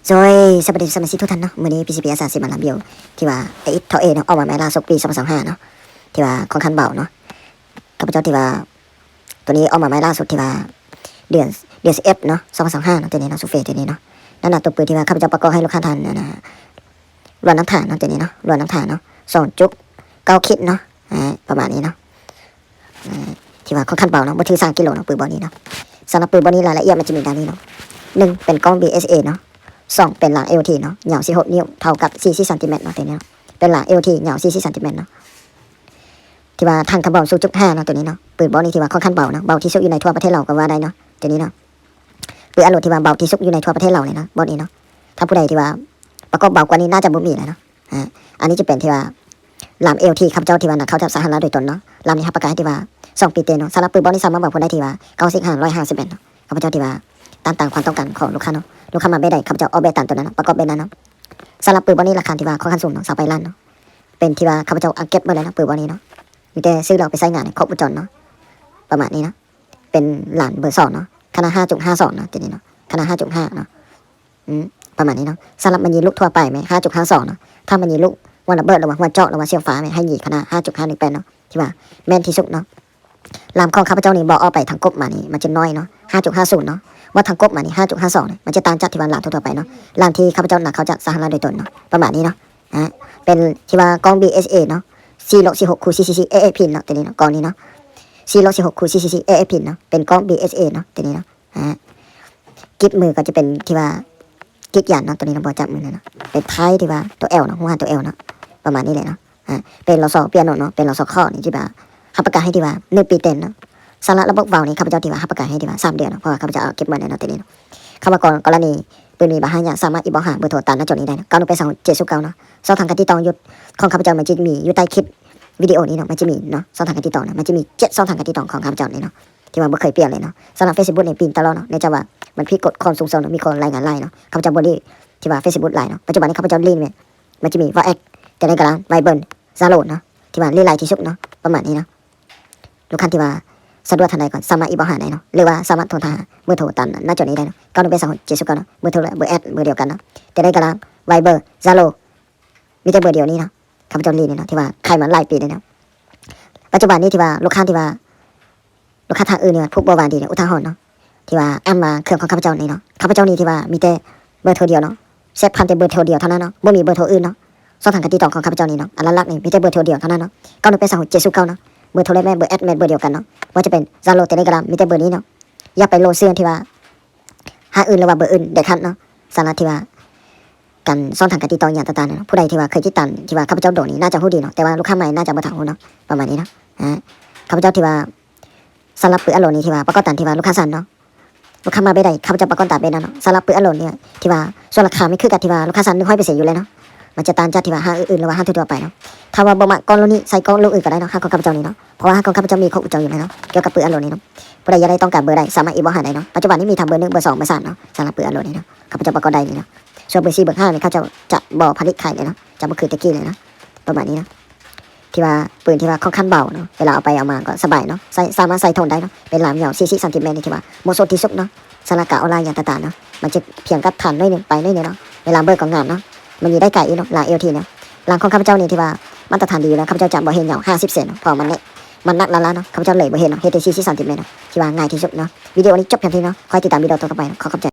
ໂດຍ ສະບາຍດີສະມາຊິກທຸກທ່ານເນາະ, ມື້ນີ້ ພີຊີພີ ອາສາ ຊິມາຣີວິວ ທີ່ວ່າ ເອເອັກ ເທາເອັຍເນາະ ອອກມາໃໝ່ລ່າສຸດປີສອງພັນຊາວຫ້າເນາະ ທີ່ວ່າຄ່ອນຂ້າງເບົາເນາະ. ຂ້າພະເຈົ້າທີ່ວ່າ ໂຕນີ້ອອກມາໃໝ່ລ່າສຸດທີ່ວ່າ ເດືອນ ເດືອນສິບເອັດເນາະ ສອງພັນຊາວຫ້າເນາະ ໂຕນີ້ເນາະ ຊູເຟໂຕນີ້ເນາະ. ນັ້ນນະ ໂຕປືນທີ່ວ່າຂ້າພະເຈົ້າປະກອບໃຫ້ລູກຄ້າທ່ານ ອັນນ່າ ລວນນຳທ່ານເນາະ ໂຕນີ້ເນາະ ລວນນຳທ່ານເນາະ ສອງຈຸດເກົ້າຄິດເນາະ ອາ ປະມານນີ້ເນາະ. ອາ ທີ່ວ່າຄ່ອນຂ້າງເບົາເນາະ ບໍ່ຖືສາມກິໂລເນາະ ປືນບ່ອນນີ້ເນາະ. ສຳລັບປືນບ່ອນນີ້ລາຍລະອຽດມັນຈະມີດັ່ງນີ້ເນາະ, ໜຶ່ງ ເປັນກ້ອງ ບີເອັສເອ ເນາະ, ສອງ ເປັນລາງ ເອລທີ ເນາະ ຍາວສິບຫົກນິ້ວ ເທົ່າກັບສີ່ສິບຊັງຕີແມັດເນາະ ໂຕນີ້ເນາະ ເປັນລາງ ເອລທີ ຍາວສີ່ສິບຊັງຕີແມັດເນາະ. ທີ່ວ່າຖັງຄຳບອມສູງຈຸດຫ້າເນາະ ໂຕນີ້ເນາະ. ປືນບ່ອນນີ້ທີ່ວ່າຄ່ອນຂ້າງເບົາເນາະ ເບົາທີ່ສຸດຢູ່ໃນທົ່ວປະເທດລາວກໍວ່າໄດ້ເນາະ ໂຕນີ້ເນາະ. ປືນອາໂຫຼທີ່ວ່າເບົາທີ່ສຸດຢູ່ໃນທົ່ວປະເທດລາວເລີຍເນາະ ບ່ອນນີ້ເນາະ. ຖ້າຜູ້ໃດທີ່ວ່າປະກອບເບົາກວ່ານີ້ໜ້າຈະບໍ່ມີແລ້ວເນາະ. ອາ ອັນນີ້ຈະເປັນທີ່ວ່າລຳ ເອລທີ ຂ້າພະເຈົ້າທີ່ວ່ານຳເຂົ້າຈາກສະຫະລັດໂດຍຕົງເນາະ. ລຳນີ້ຮັບປະກັນໃຫ້ທີ່ວ່າສອງປີເຕັມເນາະ. ສຳລັບປືນບ່ອນນີ້ສາມາດເບົາຜູ້ໃດທີ່ວ່າເກົ້າສິບຫ້າ ຮ້ອຍຫ້າສິບແມ່ນເນາະ. ຂ້າພະເຈົ້າທີ່ວ່າຕາມ ຕາມຄວາມຕ້ອງການຂອງລູກຄ້າເນາະ. ລູກຄ້າມາແບບໃດ ຂ້າພະເຈົ້າອອກແບບຕາມໂຕນັ້ນເນາະ ປະກອບແບບນັ້ນເນາະ. ສຳລັບປືນບ່ອນນີ້ລາຄາທີ່ວ່າຄ່ອນຂ້າງສູງເນາະ ຊາວປາຍລ້ານເນາະ. ເປັນທີ່ວ່າຂ້າພະເຈົ້າເອົາເກັບໝົດແລ້ວເນາະ ປືນບ່ອນນີ້ເນາະ. ມີແຕ່ຊື້ແລ້ວໄປໃຊ້ງານໃຫ້ຄົບວົງຈອນເນາະ ປະມານນີ້ເນາະ. ເປັນລານເບີສອງເນາະ ຂະໜາດຫ້າຈຸດຫ້າສອງເນາະ ໂຕນີ້ເນາະ ຂະໜາດຫ້າຈຸດຫ້າເນາະ. ອືມ ປະມານນີ້ເນາະ. ສຳລັບບັນຍິງລູກທົ່ວໄປແມ່ນຫ້າຈຸດຫ້າສອງເນາະ. ຖ້າບັນຍິງລູກຫົວລະເບີດ ຫຼືວ່າຫົວເຈາະ ຫຼືວ່າສຽວຟ້າແມ່ນໃຫ້ຍິງຂະໜາດຫ້າຈຸດຫ້າໜຶ່ງແປດເນາະ ທີ່ວ່າແມ່ນທີ່ສຸດເນາະ. ລຳຂອງຂ້າພະເຈົ້ານີ້ບໍ່ອອກໄປທາງກົບມານີ້ມັນຈະນ້ອຍເນາະ ຫ້າຈຸດຫ້າສູນເນາະ. ວ່າທາງກົບມານີ້ຫ້າຈຸດຫ້າສອງນີ້ ມັນຈະຕ່າງຈາກທີ່ວ່າລຳທົ່ວໆໄປເນາະ. ລຳທີ່ຂ້າພະເຈົ້ານຳເຂົ້າຈາກສະຫະລັດໂດຍຕົງເນາະ ປະມານນີ້ເນາະ. ອາ ເປັນທີ່ວ່າກ້ອງ ບີເອັສເອ ເນາະ ສີ່ໂລສິບຫົກ ຄູ່ ຊີຊີຊີ ເອເອັກພີ ເນາະ ໂຕນີ້ເນາະ. ກ້ອງນີ້ເນາະ ສີ່ໂລສິບຫົກ ຄູ່ ຊີຊີຊີ ເອເອັກພີ ເນາະ. ເປັນກ້ອງ ບີເອັສເອ ເນາະ ໂຕນີ້ເນາະ. ອາ ກິບມືກໍຈະເປັນທີ່ວ່າກິກຍານເນາະ ໂຕນີ້ເນາະ ບໍ່ຈັບມືເນາະ. ເປັນທ້າຍທີ່ວ່າຕົວແອວເນາະ ຮູບຮ່າງຕົວແອວເນາະ ປະມານນີ້ແຫຼະເນາະ. ອາ ເປັນລໍຊໍປຽໂນເນາະ ເປັນລໍຊໍຄໍນີ້ທີ່ວ່າຮັບປະກັນໃຫ້ທີ່ວ່າໜຶ່ງປີເຕັມເນາະ. ສຳລັບລະບົບວາວນີ້ ຂ້າພະເຈົ້າທີ່ວ່າຮັບປະກັນໃຫ້ທີ່ວ່າສາມເດືອນເນາະ ເພາະວ່າຂ້າພະເຈົ້າເອົາເກັບໝົດແລ້ວເນາະ ໂຕນີ້ເນາະ. ຄຳວ່າກໍ ກໍລະນີປືນມີບັນຫາຫຍັງ ສາມາດອິນບັອກຫາເບີໂທຕາມໜ້າຈໍນີ້ໄດ້ເນາະ ເກົ້າໜຶ່ງແປດສາມຫົກເຈັດສູນເກົ້າເນາະ. ຊ່ອງທາງການຕິດຕໍ່ຢູ່ຂອງຂ້າພະເຈົ້າມັນຈະມີຢູ່ໃຕ້ຄລິບວິດີໂອນີ້ເນາະ ມັນຈະມີເນາະ ຊ່ອງທາງການຕິດຕໍ່ນະ ມັນຈະມີເຈັດຊ່ອງທາງການຕິດຕໍ່ຂອງຂ້າພະເຈົ້ານີ້ເນາະ ທີ່ວ່າບໍ່ເຄີຍປ່ຽນເລີຍເນາະ. ສຳລັບເຟສບຸກນີ້ປິ່ນຕະຫຼອດເນາະ ເນື່ອງຈາກວ່າມັນຜິດກົດຄວາມສູງສ່ງເນາະ ມີຄົນລາຍງານຫຼາຍເນາະ. ຂ້າພະເຈົ້າບໍ່ຫຼິ້ນທີ່ວ່າເຟສບຸກຫຼາຍເນາະ. ປັດຈຸບັນນີ້ຂ້າພະເຈົ້າຫຼິ້ນແມ່ນ ມັນຈະມີວອດແອັບ ເຕເລກຣາມ ໄວເບີ ຊາໂລເນາະ ທີ່ວ່າຫຼິ້ນຫຼາຍທີ່ສຸດເນາະ ປະມານນີ້ເນາະ. ລູກຄ້າທີ່ວ່າສະດວກທາງໃດກໍສາມາດອິນບັອກຫາໄດ້ເນາະ ຫຼືວ່າສາມາດໂທຫາເບີໂທຕາມໜ້າຈໍນີ້ໄດ້ເນາະ ເກົ້າໜຶ່ງແປດສາມຫົກເຈັດສູນເກົ້າເນາະ. ເບີໂທ ແລະ ເບີແອັດເບີດຽວກັນເນາະ ເຕເລກຣາມ ໄວເບີ ຊາໂລ ມີແຕ່ເບີດຽວນີ້ເນາະ. ຂ້າພະເຈົ້າລີ້ນີ້ເນາະ ທີ່ວ່າຂາຍມາຫຼາຍປີແລ້ວເນາະ. ປັດຈຸບັນນີ້ທີ່ວ່າລູກຄ້າທີ່ວ່າ ລູກຄ້າທ່ານອື່ນນີ້ວ່າຜູ້ບໍ່ຫວັງດີເນາະ ອຸທາຫອນເນາະ ທີ່ວ່າອ່ານມາເຄື່ອງຂອງຂ້າພະເຈົ້ານີ້ເນາະ. ຂ້າພະເຈົ້ານີ້ທີ່ວ່າມີແຕ່ເບີໂທດຽວເນາະ ແຊບພັນແຕ່ເບີໂທດຽວເທົ່ານັ້ນເນາະ ບໍ່ມີເບີໂທອື່ນເນາະ. ຊ່ອງທາງການຕິດຕໍ່ຂອງຂ້າພະເຈົ້ານີ້ເນາະ ອັນຫຼັກໆນີ້ມີແຕ່ເບີໂທດຽວເທົ່ານັ້ນເນາະ ເກົ້າໜຶ່ງແປດສາມຫົກເຈັດສູນເກົ້າເນາະ. ເບີໂທ ແລະ ແມ່ນເບີແອັດແມ່ນເບີດຽວກັນເນາະ ບໍ່ວ່າຈະເປັນ ຊາໂລ ເຕເລກຣາມ ມີແຕ່ເບີນີ້ເນາະ. ຢ່າໄປຫຼົງເຊື່ອທີ່ວ່າ ຫາອື່ນ ຫຼືວ່າເບີອື່ນເດັດຂາດເນາະ. ສຳລັບທີ່ວ່າການ ຊ່ອງທາງການຕິດຕໍ່ຫຍັງຕ່າງໆເນາະ ຜູ້ໃດທີ່ວ່າເຄີຍຕິດຕາມທີ່ວ່າຂ້າພະເຈົ້າໂດນນີ້ໜ້າຈະຮູ້ດີເນາະ ແຕ່ວ່າລູກຄ້າໃໝ່ໜ້າຈະບໍ່ທັນຮູ້ເນາະ ປະມານນີ້ເນາະ. ອາ ຂ້າພະເຈົ້າທີ່ວ່າ ສຳລັບປືນອາໂຫຼນີ້ທີ່ວ່າປະກອບຕາມທີ່ວ່າລູກຄ້າສັ່ງເນາະ ລູກຄ້າມັກແບບໃດ ຂ້າພະເຈົ້າປະກອບຕາມແບບນັ້ນເນາະ. ສຳລັບປືນອາໂຫຼນີ້ທີ່ວ່າສ່ວນລາຄາມັນຄືກັນທີ່ວ່າລູກຄ້າສັ່ງໜຶ່ງຮ້ອຍເປີເຊັນຢູ່ແລ້ວເນາະ ມັນຈະຕ່າງຈາກທີ່ວ່າຮ້ານອື່ນໆ ຫຼືວ່າຮ້ານທົ່ວໆໄປເນາະ. ຖ້າວ່າບໍ່ມັກກ້ອງລຸ້ນນີ້ ໃສ່ກ້ອງລຸ້ນອື່ນກໍໄດ້ເນາະ ຮ້ານຂອງຂ້າພະເຈົ້ານີ້ເນາະ ເພາະວ່າຮ້ານຂອງຂ້າພະເຈົ້າມີຄົບວົງຈອນຢູ່ແລ້ວເນາະ ກ່ຽວກັບປືນອາໂຫຼນີ້ເນາະ. ຜູ້ໃດຢາກໄດ້ຕ້ອງການເບີໃດສາມາດອິນບັອກຫາໄດ້ເນາະ. ປັດຈຸບັນນີ້ມີທັງເບີໜຶ່ງ ເບີສອງ ເບີສາມເນາະ ສຳລັບປືນອາໂຫຼນີ້ເນາະ ຂ້າພະເຈົ້າປະກອບໄດ້ນີ້ເນາະ. ສ່ວນເບີສີ່ ເບີຫ້ານີ້ເຂົາເຈົ້າຈະບໍ່ຜະລິດຂາຍເລີຍເນາະ ຈະບໍ່ຄືແຕ່ກີ້ເລີຍເນາະ ປະມານນີ້ເນາະ. ທີ່ວ່າປືນທີ່ວ່າຄ່ອນຂ້າງເບົາເນາະ ເວລາເອົາໄປເອົາມາກໍສະບາຍເນາະ ໃສ່ ສາມາດໃສ່ຖົງໄດ້ເນາະ. ເປັນລຳຍາວສີ່ສິບຊັງຕີແມັດນີ້ ທີ່ວ່າເໝາະສົມທີ່ສຸດເນາະ ສຳລັບການອອກລ່າຫຍັງຕ່າງໆເນາະ. ມັນຈະພຽງກັບຖານໜ້ອຍໜຶ່ງ ໄປໜ້ອຍໜຶ່ງເນາະ. ເວລາເບີກໍງາມເນາະ ມັນຍິງໄດ້ໄກອີກເນາະ ລາງ ເອລທີ ເນາະ. ລາງຂອງຂ້າພະເຈົ້ານີ້ທີ່ວ່າມາດຕະຖານດີຢູ່ແລ້ວ ຂ້າພະເຈົ້າຈະບໍ່ເຮັດຍາວຫ້າສິບເຊັນເນາະ ເພາະວ່າມັນແໜ້ນ ມັນໜັກລ້າໆເນາະ ຂ້າພະເຈົ້າເລີຍບໍ່ເຮັດເນາະ ເຮັດແຕ່ສີ່ສິບຊັງຕີແມັດເນາະ ທີ່ວ່າງ່າຍທີ່ສຸດເນາະ. ວິດີໂອນີ້ຈົບພຽງເທົ່ານີ້ເນາະ ຂໍໃຫ້ຕິດຕາມວິດີໂອຕໍ່ໆໄປເນາະ ຂໍຂອບໃຈ.